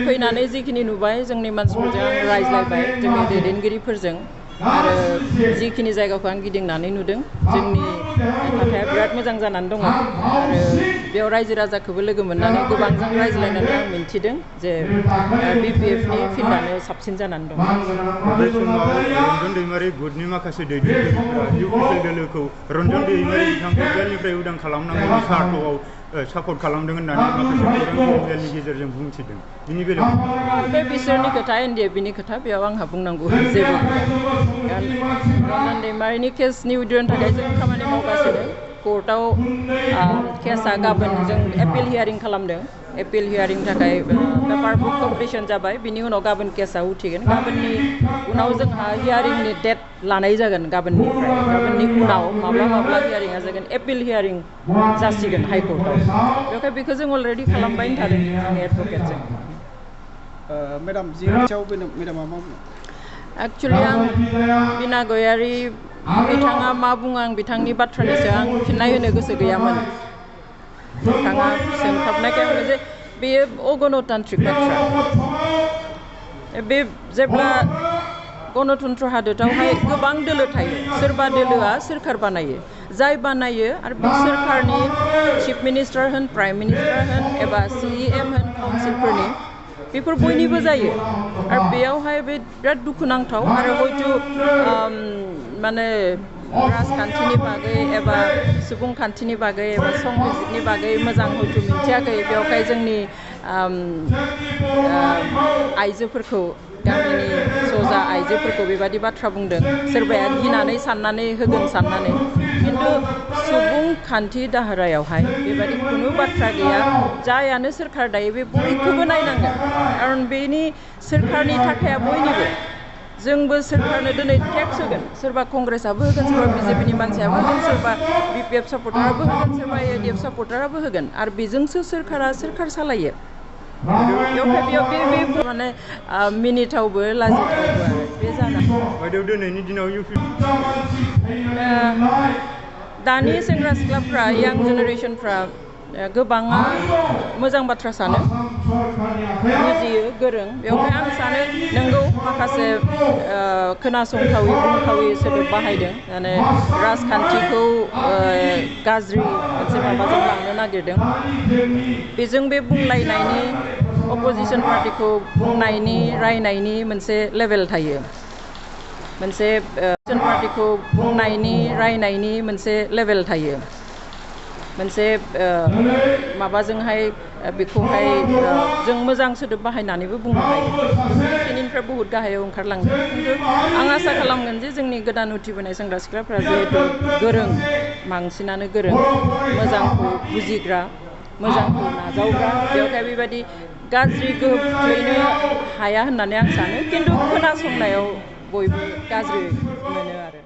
फैनानै जिखिनि नुबाय जोंनि मानसिफोरजों आं रायज्लायबाय जोंनि दैदेनगिरिफोरजों आरो जिखिनि जायगाखौ आं गिदिंनानै नुदों जोंनि थाथाया बिराद मोजां जानानै दङ आरो बेयाव रायजो राजाखौबो लोगो मोननानै गोबांजों रायज्लायनानै आं मिन्थिदों जे BPFनि फिल्डआनो साबसिन जानानै दं। बे समाव रन्जन दैमारि गुटनि माखासे दैदेनगिरिफोरा UPPL दोलोखौ रन्जन दैमारि बिथांखौ जेलनिफ्राय उदां खालामनांगौनि सार्थ'आव सापर्ट खालामदों होननानै माखासे खौरां बिलाइनि गेजेरजों बुंथिदों। बिनि बेलायाव बे बिसोरनि खोथा NDFBनि खोथा बेयाव आंहा बुंनांगौ जेबो रन्जन दैमारिनि केसनि उद्र'नि थाखाय जों खामानि मावगासिनो कर्टआव केसआ गाबोन जों एपिल हियारिं खालामदों एपिल हियारिंनि थाखाय पेपार बुक कमप्लिसन जाबाय बिनि उनाव गाबोन केसआ उथिगोन गाबोननि उनाव जोंहा हियारिंनि डेट लानाय जागोन गाबोननि उनाव माब्ला हियारिंआ जागोन एपिल हियारिं जासिगोन हाइकर्टआव बेवहाय बेखौ जों अलरेडि खालामबायनो थादों जोंनि एडभकेटजों। मेडाम जिहेथु मेडामा मा बुङो? एक्चुवेलि आं बिना गयारि बिथाङा मा बुङो आं बिथांनि बाथ्रानि सायाव आं फिननाय होनो गोसो गैयामोन। बिथाङा सोंखाबनायखाय बुङो जे बेयो अगणतान्त्रिक बाथ्रा। बे जेब्ला गणतन्त्र हादोरावहाय गोबां दोलो थायो सोरबा दोलोआ सोरखार बानायो जाय बानायो आरो बे सोरखारनि चिफ मिनिस्टार होन प्राइम मिनिस्टार होन एबा CEM होन काउन्सिलफोरनि बेफोर बयनिबो जायो आरो बेयावहाय बे बिराद दुखुनांथाव आरो हयथ' माने राजखान्थिनि बागै एबा सुबुंखान्थिनि बागै एबा संबिजितनि बागै मोजां हयथ' मिन्थियाखै बेवहाय जोंनि आइजोफोरखौ गामिनि सजा आइजोफोरखौ बेबायदि बाथ्रा बुंदों सोरबाया गिनानै साननानै होगोन साननानै खिन्थु सुबुंखान्थि दाहारायावहाय बेबायदि खुनु बाथ्रा गैया जायानो सोरखार दायो बे बयखौबो नायनांगोन खारन बेनि सोरखारनि थाखाया बयनिबो जोंबो सोरखारनो दिनै टेक्स होगोन सोरबा कंग्रेसआबो होगोन सोरबा BJPनि मानसियाबो होगोन सोरबा BPF सापर्टाराबो होगोन सोरबा ADF सापर्टाराबो होगोन आरो बेजोंसो सोरखारा सोरखार सालायो। बेवहाय बे माने मिनिथावबो लाजिथावबो आरो बे जाना दिनैनि दिनाव दानि सेंग्रा सिख्लाफ्रा यां जेनेरेसनफ्रा गोबाङा मोजां बाथ्रा सानो बुजियो गोरों बेवहाय आं सानो नोंगौ माखासे खोनासंथावै बुंथावै सोदोब बाहायदों माने राजखान्थिखौ गाज्रि मोनसे माबाजों लांनो नागिरदों बेजों बे बुंलायनायनि अपोजिसन पार्टिखौ बुंनायनि रायनायनि मोनसे लेभेल थायो मोनसे पार्टिखौ बुंनायनि रायनायनि मोनसे लेभेल थायो मोनसे माबाजोंहाय बेखौहाय जों मोजां सोदोब बाहायनानैबो बुंनो हायो बेखिनिनिफ्राय बहुद गाहायाव ओंखारलांदों खिन्थु आं आसा खालामगोन जे जोंनि गोदान उथिबोनाय सेंग्रा सिख्लाफ्रा जिहेतु गोरों बांसिनानो गोरों मोजांखौ बुजिग्रा मोजांखौ नाजावग्रा बेवहाय बेबायदि गाज्रि गोहोम खोख्लैनो हाया होननानै आं सानो खिन्थु खोनासंनायाव बयबो गाज्रि मोनो आरो